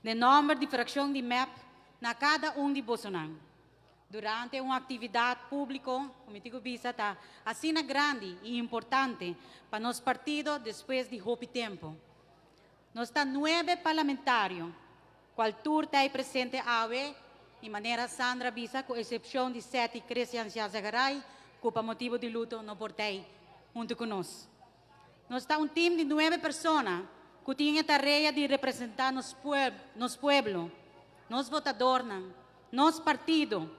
Den nomber di fraccion di mep na cada un di bosonan. Durante un actividad publico, cu mi tin cu bisa ta asina grandi y importante pa nos partido despues di hopi tempo. Nos ta nuebe parlamentario, cual tur ta ey presente awe y manera Sandra a bisa cu excepcion di Setty Christian Yarzagaray cu pa motibo di luto no por ta ey hunto cu nos. Nos ta un team di nuebe persona cu tin e tarea di representa nos nos pueblo, nos votadornan, nos partido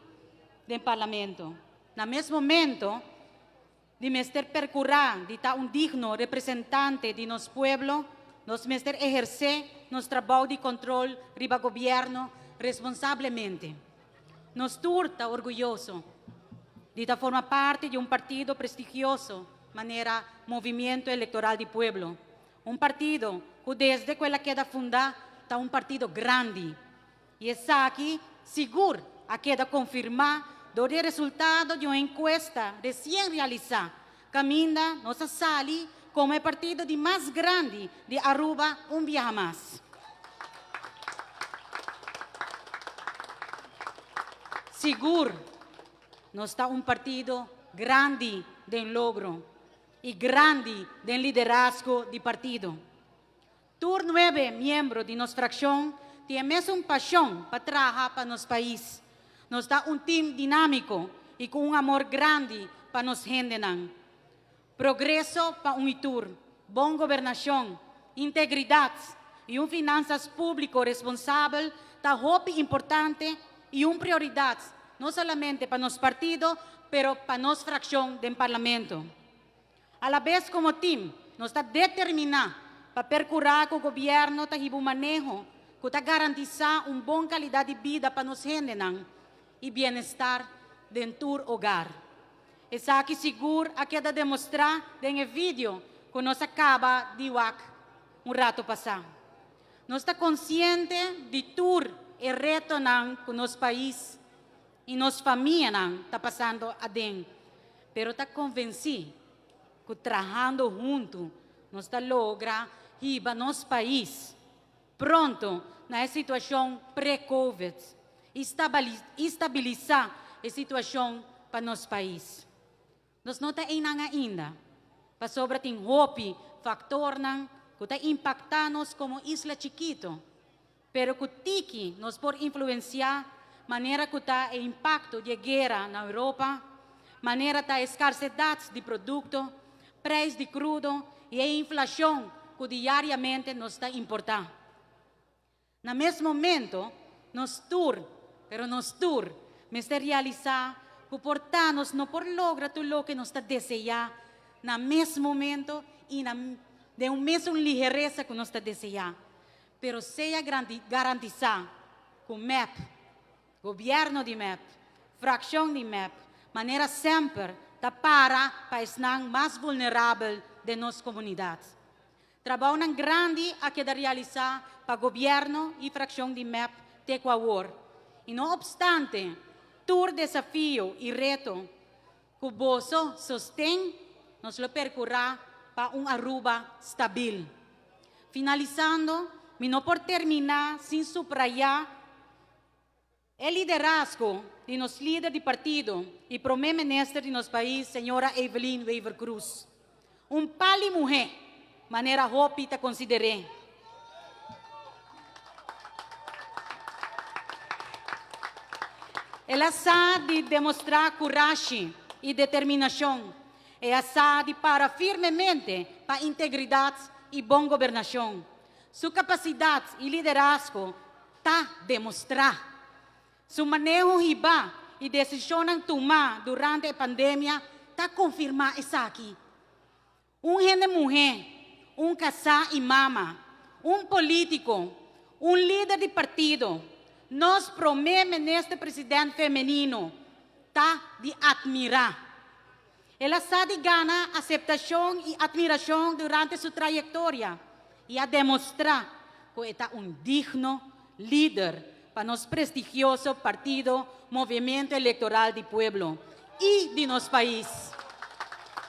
den Parlamento. Na mes momento di mester percura di ta un digno representante di nos pueblo, nos mester eherce nos trabou di control riba gobierno responsablemente. Nos tur ta orguyoso di ta forma parti di un partido prestigioso manera Movimiento Electoral di Pueblo, un partido cu desde cu el a keda funda ta un partido grandi y esaki sigur a keda confirma dor di e resultado di un encuesta recien realisa caminda nos a sali como e partido di mas grandi di Aruba un biaha mas. Sigur nos ta un partido grandi den logro y grandi den liderazgo di partido. Tur nuebe miembro di nos fraccion tin e mesun pasion pa traha pa nos pais. Nos ta un team dinamico y cu un amor grandi pa nos hendenan. Progreso pa un y tur, bon gobernacion, integridad y un finanzas publico responsabel ta hopi importante y un prioridad no solamente pa nos partido pero pa nos fraccion den Parlamento. A la bes como team nos ta determina pa percura cu gobierno ta hiba un maneho cu ta garantisa un bon calidad di bida pa nos hendenan y bienestar den tur hogar. Esaki sigur a keda demostrá den e video ku nos a kaba di wak un rato pasá. Nos ta konsiente di tur e retonan ku nos pais i nos famianan ta pasando aden, pero ta konvensí ku trahando huntu nos ta logra hiba nos pais pronto na e situashon pre-covid i stabilisá e situashon pa nos pais. Nos no ta einan ainda, pasobra tin hopi faktornan ku ta impaktá nos komo isla chikito, pero ku tiki nos por influensiá manera ku ta e impakto di e guera na Europa, manera ta e skarsedat di produkto, preis di krudo i e inflashon ku diariamente nos ta importá. Na mes momento, nos tur, pero nos tur, mester realisá ku por ta nos no por logra tur loke nos ta deseá na mes momento i na den un mesun liheresa ku nos ta deseá. Pero sea garantisá ku mep, gobièrnu di mep, frakshon di mep, manera semper ta para pa esnan mas vulnerabel den nos komunidat. Trabounan grandi a keda realisá pa gobièrnu i frakshon di mep te ku awor. I no opstante tur desafio i reto ku boso sosten, nos lo perkurá pa un Aruba stabil. Finalisando, mi no por terminá sin suprayá E liderazgo di nos lider di partido y prome minister di nos pais señora Evelyn Wever-Croes. Un pali muhe, manera hopi ta consider'é. El a sa di demostra curashi y determinacion. E a sa di para firmemente pa integridad y bon gobernacion. Su capacidad y liderazgo ta demostrá. Su maneho hibá i desishonnan tumá durante e pandemia ta konfirmá esaki. Un hende muhé, un kasá i mama, un polítiko, un lider di partido, nos promé minister president femenino, ta di atmirá. El a sa di gana aseptashon i atmirashon durante su trayektoria i a demostrá ku e ta un digno lider pa nos prestigioso partido Movimiento Electoral di Pueblo i di nos pais.